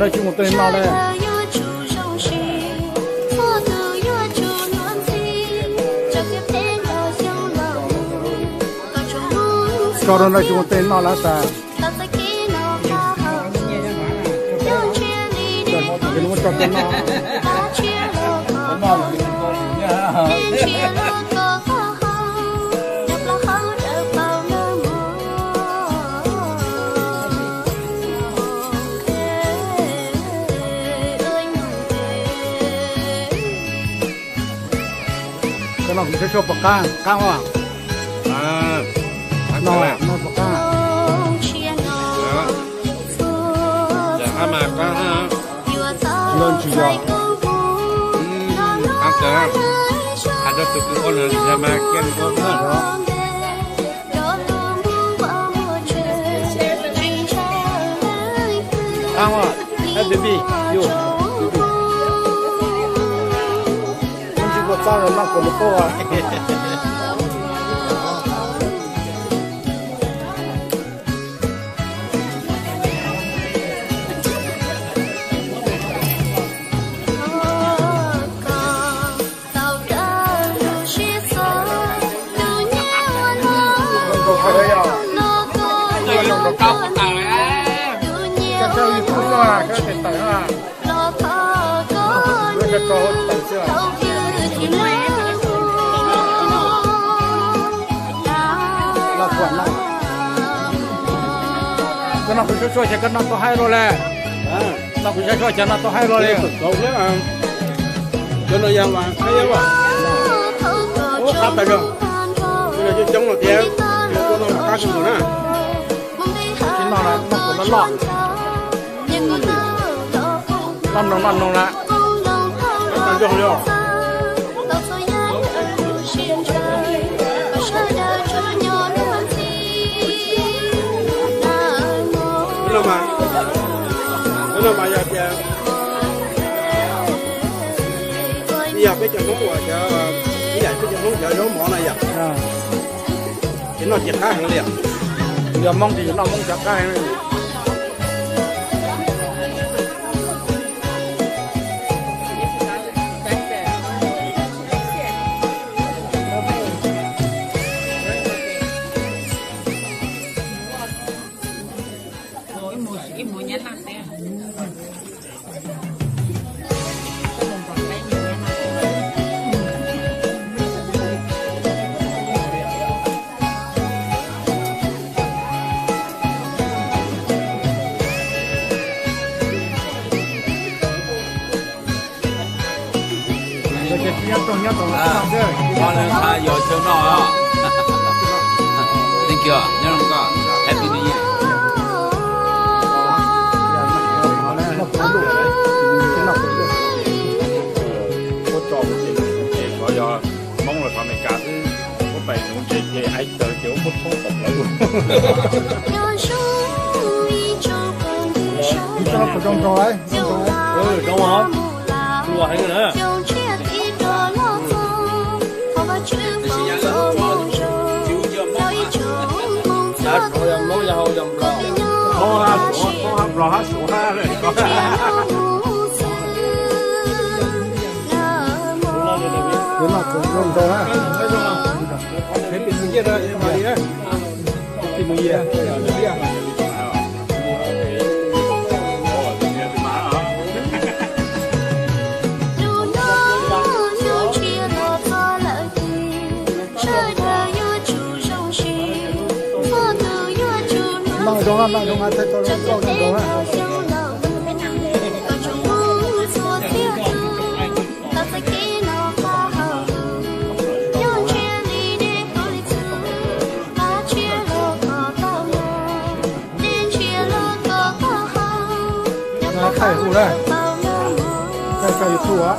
Dab tsi mus tej no le. Koj rau dab tsi mus tej no lawm tas. Noj kuv tshuaj tshuaj puas qab, qab os? No, no puas qab? Yog tsis yog? Qab os, baby, you, baby. Tsis puas txaj los noj kuv lub pob. Koj noj kuv tshuaj tshuaj ces koj noj tau haib luaj li. Noj kuv tshuaj tshuaj ces noj tau haib luaj li. Cov no yog mas qab tas zog, coob coob no tias, kuv noj qab kawg nkaus na. Tsis noj, noj kuv loj loj. Noj mloog noj mloog na. Qab tas zog li os. Hnub no mas, hnub no mas yog tias ib yam peb cov Hmoob uas cov, ib yam peb cov Hmoob cov zaub mov na yom. Ces noj ces qab heev li os. Yog Hmoob ces noj Hmoob cov qab heev li. Thank you, nyob zoo koj. Happy New Year. Ua tso ces, ces xyov yog Hmoob los xyov Amelikas xwb, muab pais nuv ntses ces ais taws ces ua muab tshoob tom plawv. Zoo os, hlua heev na. Yog Hmoob yog hau yog Nplog. Hmoob hab Nplog hab Suav hab. Happy New Year. Happy New Year. Noj zoo, noj zoo, thaij tau zoo zoo na. Thaij hu na, thaij tso YouTube a.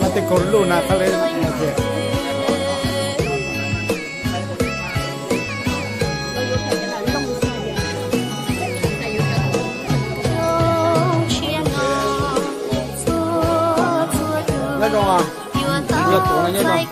Noj tej kaus luj na thaij li no tiag. Nyob zoo, yog tus no nyob zoo.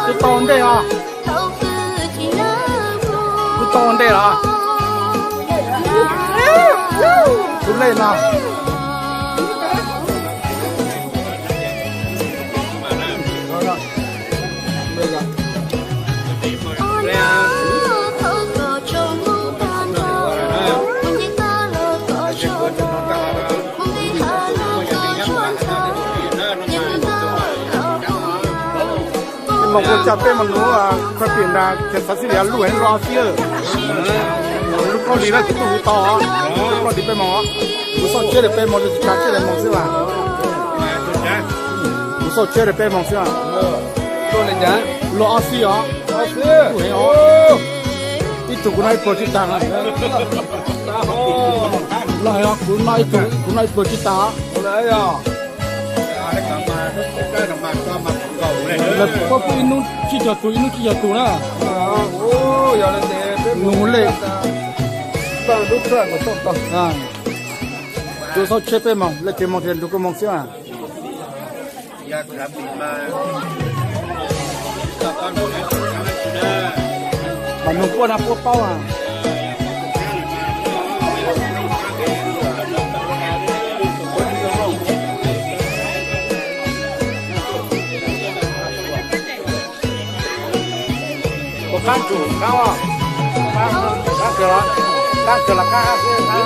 Twb tau ntej os. Twb tau ntej los. Tus lej no. Peb moos kuj coj peb moos nuv, koj pim nrag ces xav xib li lub heev lub ob xib. Lub plaub hlis na kuv tuaj kuv tau, lub plaub hlis peb moos, kuv xauj tshiab li peb moos, lub tsis tshua tshiab li moos xwb as. Kuv xauj tshiab li peb moos xwb as. Lub ob xib os. Ib tug kuv noj ib pluag tsis tag. Los kuv noj ib pluag tsis tag. Lawv pub ib hnub tsib caug tus, ib hnub tsib caug tus na. Nug lej. Kuv xauj tshiab peb moos, lej tsev moos ces nrug kuv moos xwb as. Mas nug puab na puab paub a. Ua qaab ntsum qaab, qaab kawg los, qaab kawg los qaab hab xwb.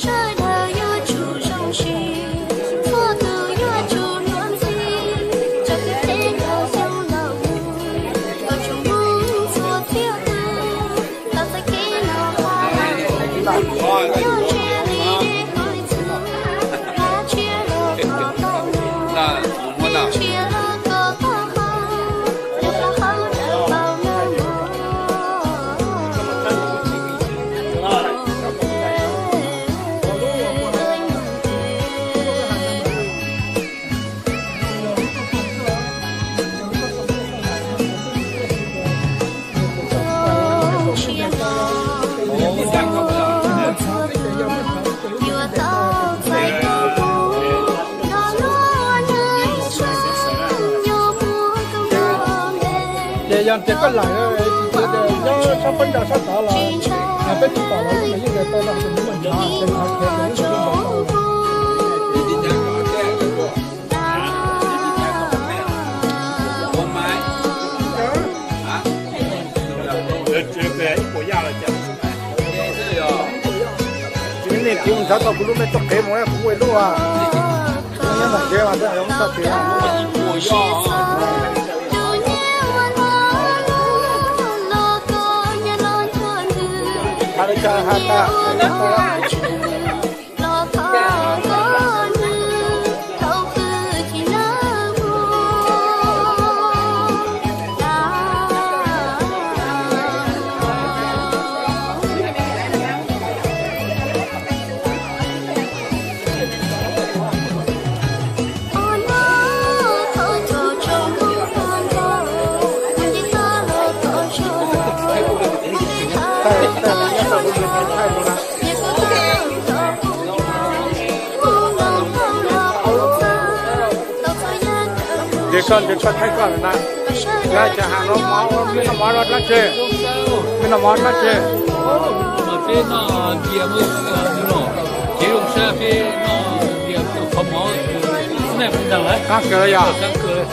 Sawv daws yuav tsum zoo siab, txhua tus yuav tsum luag ntxhi, tso kwv teb nrog xyoo laus mus, kom tsuas mus txhua txhia tus, los txoj kev no qab los mus, nyob ntsiag li dej hauv txhuv, nqa tshiab los kom tau mus, nqa tshiab los kom tau hau, nyob rau hauv daim npaum no mus. Ces yog tias koj laim, nyob sab peb nrag sab tod los peb tsis pom los lub no yeej tias tau no tus nub mas nchav ces nchav khiav tus nub tus nub npaum. Tsis nej tiv mus nchav tau kuv lub mej txoj qev mus kuv ua lub a. Nyob nram kev mas txoj kev. Has li cas has tas. Ces koj, ces koj thaij koj lawm na. Yog cas has no mov, mej noj mov dab tsi? Mej noj mov dab tsi? Peb noj ntxias, kev zoo sab peb noj ntxias qhov mov, nej puas ntees lawm? Qab kawg yog. Qab kawg.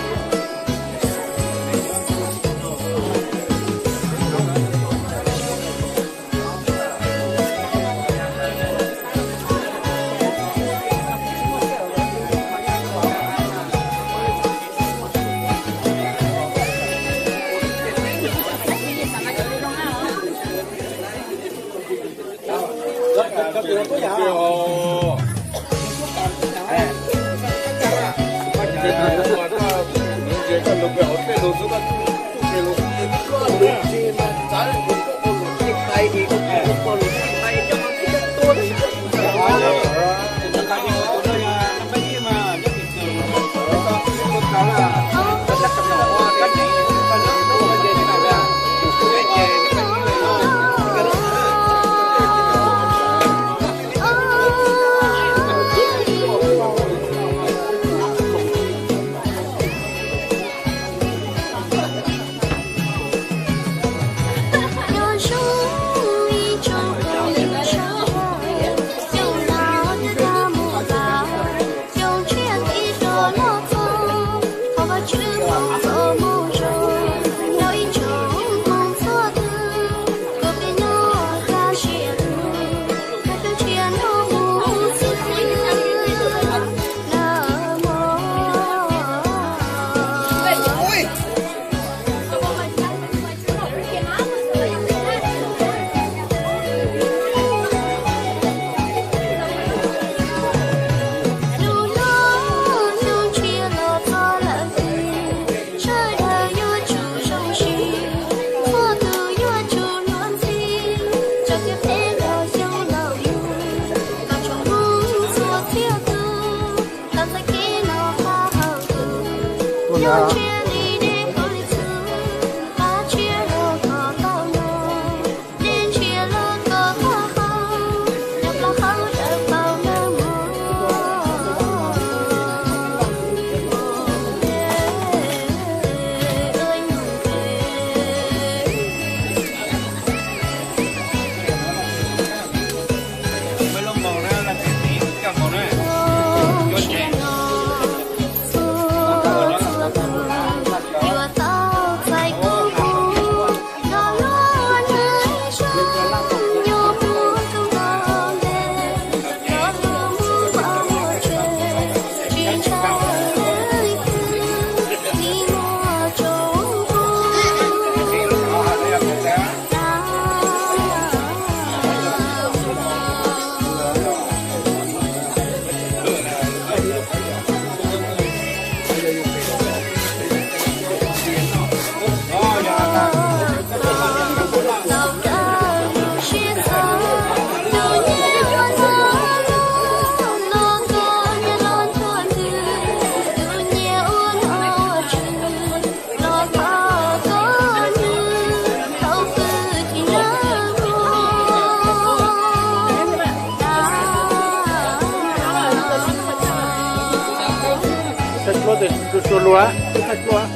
Thaij dluab, thaij dluab.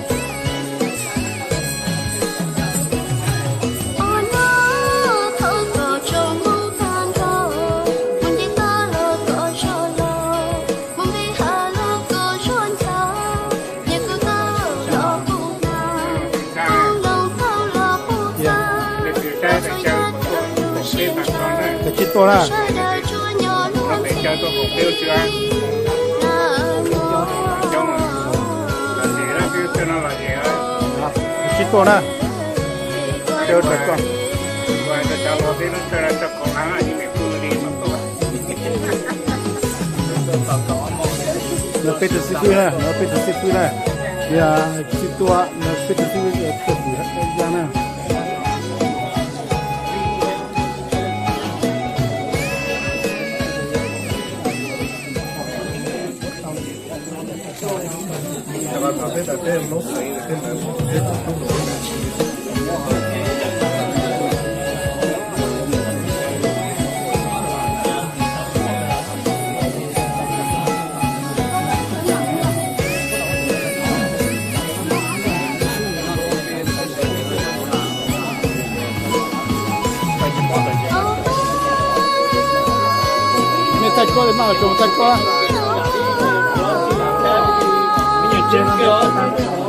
Koj tsis tuaj na. Koj tsis tuaj na. Nws peb tus xib fwb na, nws peb tus xib fwb na. Yog tsis tuaj, nws peb tus xib fwb tuaj tim ya na. Nej thaij dluab, maj los tso thaij dluab. Me nyuam tsev no.